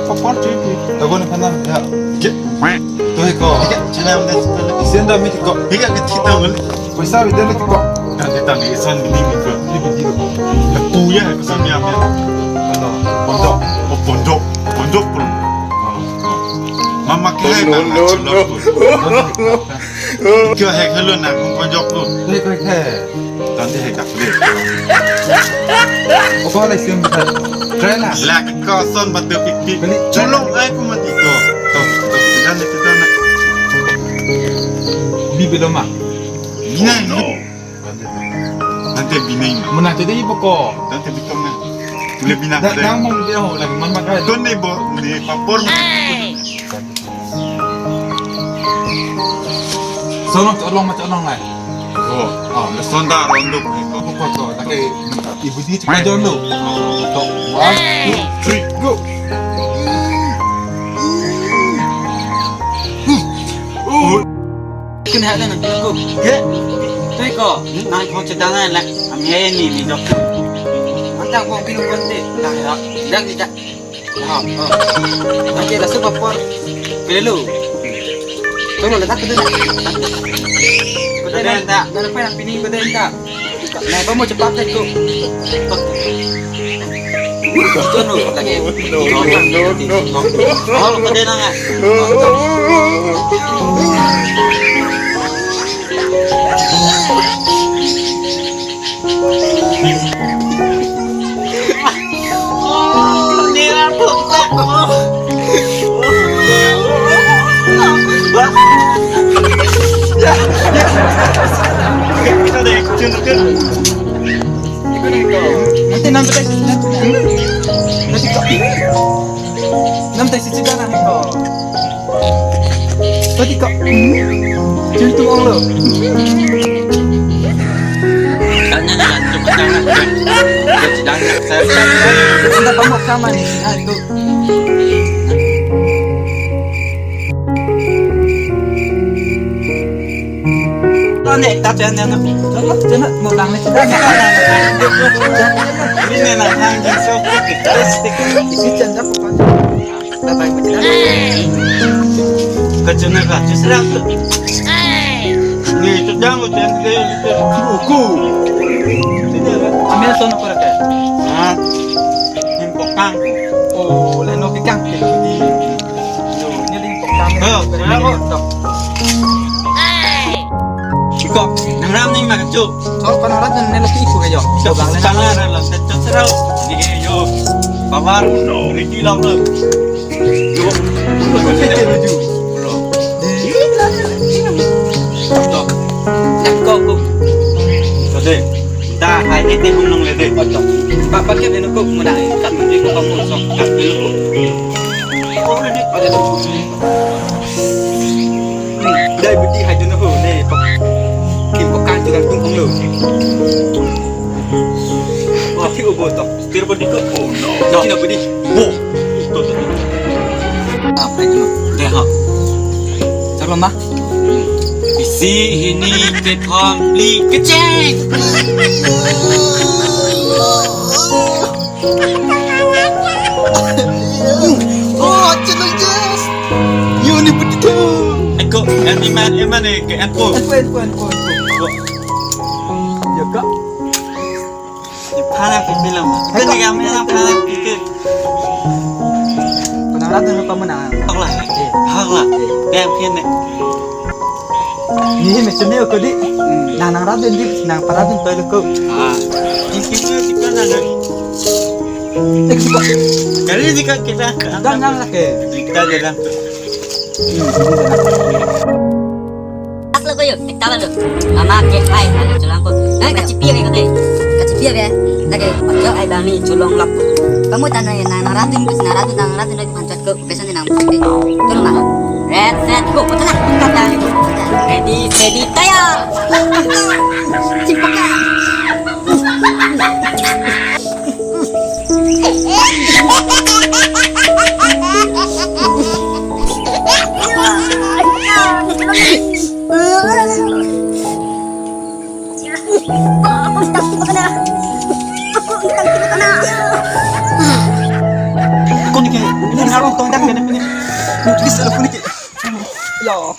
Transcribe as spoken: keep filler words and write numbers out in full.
Papor cuy, cuy. Tagon kanan ya. Jep. Tuh ko. Cina udah sekali. Isen dah mati ko. Higa ke kita beli. Paisa beda lagi ko. Kan kita ni ison bini ko. Ini beda ko. Lapu ya, pesan dia apa? Ano? Pondok. Oh, pondok. Pondok pun. Mama kaya no, na no, no, celok no. Pun. Kyo hek helo na kung pojok tu. Hek, hek, hek. Tadi hek dak deh. Opo le sim ta. Try na. Lak koson batu pipi. Beli. Culong ai ku mati to. To, to, tidak, tidak, tidak. Bi belum ah. Binai no. Nanti binai ma. Mana tadi ibu ko. Nanti bitong na. Lebih nak. Dah, dah mau lebih lagi mana kai. Tuh nih bo, nih papor. Sonong colong macam nong lai. Oh, oh, sonda rondo. Buka to, lagi ibu di cepat jono. To, one, two, three, go. Kena ada nak aku. Ke? Tuh ko, nang kau cerita lah, lah. Kami ini, ini dok. Mantap kau kilo konde. Dah, dah, dah kita. Oke, langsung papor. Pele lu. Tunggu, letak ke dulu. Kode enta, nang apa yang pini kode enta? Nah, kamu cepat deh, kok. Tunggu, lagi. No, no, no, no. Oh, kode nang, ah. Nanti, nanti, nanti, nanti. Nam tai si chida na ko. Tadi ko. Hmm. Cun tu ong lo. Tanya na lanjut ke sana. Sedang saya. Anda pamuk sama ni. Ha tu. Ane, tapi ane, ane. Jangan, jangan, mau nangis. Ini na hang jin so. Isi canda bukan. Kacana ka, cesra ka. Ni, sedang ko, jangan dia, dia. Buku. Ambil sono para ka. Ha? Ni pokang. Oh, leno kekang. Yo, ni ling pokang. Yo, sedang ko. Chiko, nangram ni ma chu. So, ko nangram ni lagi iku kayo. Chiko, bang le. Tanga ra lang, sa chot serau. Ni yo, bawar, riti lam lam. Yo, lo ko ni de ju. Lo. Di. Tok. Nak ko ko. Ko de. Da, hai ni te hum nong le de. Tok. Papa ke de ko mo dai. Kat ni ko mo sok. Kat ni ko. Ko ni. Ada tu. Dai budi hai tu na ho ne pak. Kim pak kan tu kan tung kong lo. Wah, ti ubo tok. Tir budi ko. Oh no. Ti na budi. Bo. To to. Apa itu? Deh ha. Chalo ma. Isi hini kethom phli kecheng. Oh, chalo yes. Yo ni budi tu. Eko, ani man, eman e, ke eko. Eko, eko, eko, eko. Eko. Ya, Kak. Phala ke bilang. Eko. Kene kami lang phala ke. Pernah rasa apa menang? Hakla. Eh. Hakla. Eh. Dem kene. Ni me chune ko di. Hmm. Nang nang radun di, nang paradun toy ko. Ah. Ini kita kita nang. Kali ini kan kita. Dan nang lagi. Kita jalan. Aslo ko yo, ekta balo. Mama ke ai, anu chulang ko. Nang kachipi ke kate. Kachipi ke. Lagi, ojo ai bang ni chulong lok. Kamu tanah ya, nang nang radun, nang radun, nang radun lagi pancot ko, kesan ni nang. Turun lah. Red, set, go, betul lah. Ready, steady, tayar. Simpaka. Ako ni kaya, ini Arong tong dam kene mene. Please, telephone ke. Yo.